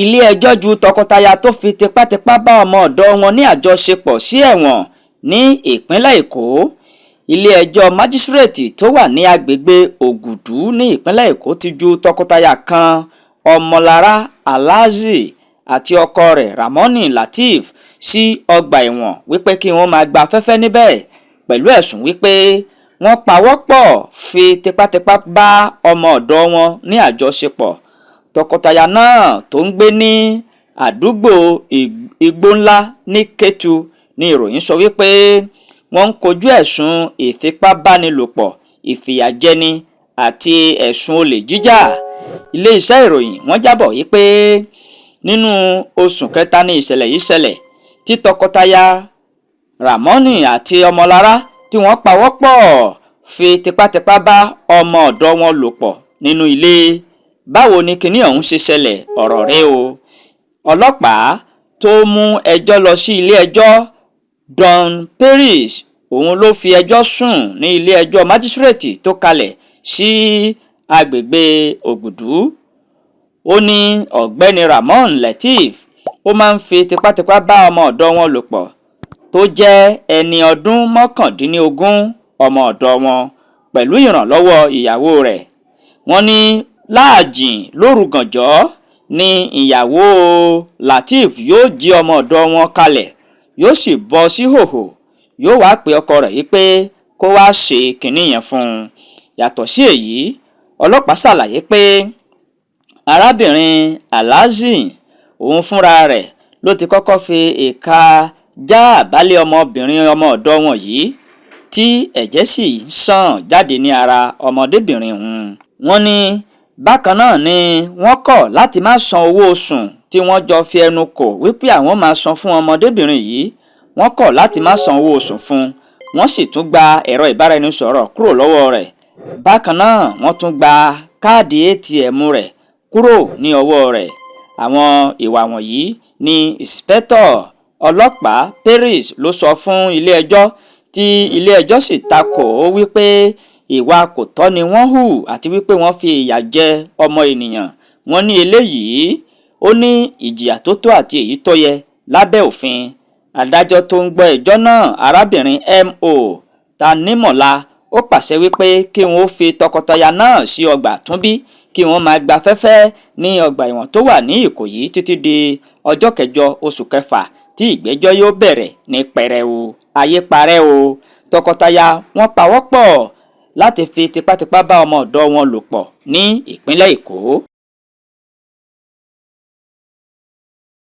Ilé-ẹjọ́ ju tọkọtaya tó fi tipátipá bá ọmọ ọ̀dọ̀ wọn ní àjọṣepọ̀ sí ẹ̀wọ̀n ní ìpínlẹ̀ Èkó. Ilé-ẹjọ́ májísíréètì tó wà ní agbègbè Ògùdù ní ìpínlẹ̀ Èkó ti ju tọkọtaya kan, Ọmọlára Alhaji àti ọkọ rẹ̀ Ramoni Lateef, sí ọgbà ẹ̀wọ̀n wípé kí wọ́n máa gba afẹ́fẹ́ níbẹ̀ pẹ̀lú ẹ̀sùn wípé wọ́n pawọ́pọ̀ fi tipátipá bá ọmọ ọ̀dọ̀ wọn ní àjọṣepọ̀. Tọkọtaya náà tó ń gbé ní àdúgbò Igbónlá ní Kétu ní ìròyìn sọ wípé wọ́n ń kojú ẹ̀sùn ìfipábánilòpọ̀, ìfìyàjẹni àti ẹ̀sùn olè jíjà. Iléeṣẹ́ ìròyìn wọ́n jábọ̀ wípé nínú oṣù kẹta ni ìṣẹ̀lẹ̀ yìí ṣẹlẹ̀, tí tọkọtaya Ramoni àti Ọmọlára tí wọ́n pawọ́pọ̀ fi tipátipá bá ọmọ ọ̀dọ̀ wọn lò pọ̀ nínú ilé. Báwo ni kinní ọ̀hún ṣe ṣẹlẹ̀? Ọ̀rọ̀ rèé o. Ọlọ́pàá tó mú ẹjọ́ lọ sí ilé-ẹjọ́, Don Paris, òun ló fi ẹjọ́ sùn ní ilé-ẹjọ́ májísíréètì tó kalẹ̀ sí agbègbè Ògùdù. Ó ní ọ̀gbẹ́ni Ramon Lateef ó máa ń fi tipátipá bá ọmọ ọ̀dọ̀ wọn lò pọ̀ tó jẹ́ ẹni ọdún 19, ọmọ ọ̀dọ̀ wọn, pẹ̀lú ìrànlọ́wọ́ ìyàwó rẹ̀. Wọ́n ní láàjìn lóru gànjọ́ ni ìyàwó Lateef yóò jí ọmọ ọ̀dọ̀ wọn kalẹ̀, yóò sì bọ́ síhòhò, yóò wáá pe ọkọ rẹ̀ wípé kó wáá ṣe kinní yẹn fún un. Yàtọ̀ sí èyí, ọlọ́pàá ṣàlàyé pé arábìnrin Alhaji òun fúnra rẹ̀ ló ti kọ́kọ́ fi ìka já àbálẹ̀ ọmọbìnrin ọmọ ọ̀dọ̀ wọn yìí, tí ẹ̀jẹ̀ sì ń ṣàn jáde ní ara ọmọdébìnrin ọ̀hún. Wọ́n ní bákan náà ni wọ́n kọ̀ láti má san owó oṣù tí wọ́n jọ fi ẹnu kò wípé àwọn máa san fún ọmọdébìnrin yìí. Wọ́n kọ̀ láti má san owó oṣù fún un, wọ́n sì tún gba ẹ̀rọ ìbáraẹnisọ̀rọ̀ kúrò lọ́wọ́ rẹ̀. Bákan náà, wọ́n tún gba káàdì ATM rẹ̀ kúrò ní ọwọ́ rẹ̀. Àwọn ìwà wọ̀nyí ní ìǹṣìpẹ̀tọ́ ọlọ́pàá Paris ló sọ fún ilé-ẹjọ́, tí ilé-ẹjọ́ sì ta kò ó wípé ìwà kò tọ́ ni wọ́n hù àti wípé wọ́n fi ìyà jẹ ọmọ ènìyàn. Wọ́n ní eléyìí ó ní ìjìyà tó tó àti èyí tó yẹ lábẹ́ òfin. Adájọ́ tó ń gbọ́ ẹjọ́ náà, arábìnrin Mo Tanímọ̀lá, ó pàṣẹ wípé kí wọ́n fi tọkọtaya náà sí ọgbà àtúnbí, kí wọ́n máa gbafẹ́fẹ́ ní ọgbà ẹ̀wọ̀n tó wà ní Ìkòyí títí di ọjọ́ 8 oṣù kẹfà tí ìgbẹ́jọ́ yóò bẹ̀rẹ̀ ní pẹrẹu. Ayé parẹ́ o. Tọkọtaya wọ́n pawọ́pọ̀ láti fi tipátipá bá ọmọ ọ̀dọ̀ wọn lò pọ̀ ní ìpínlẹ̀ Èkó.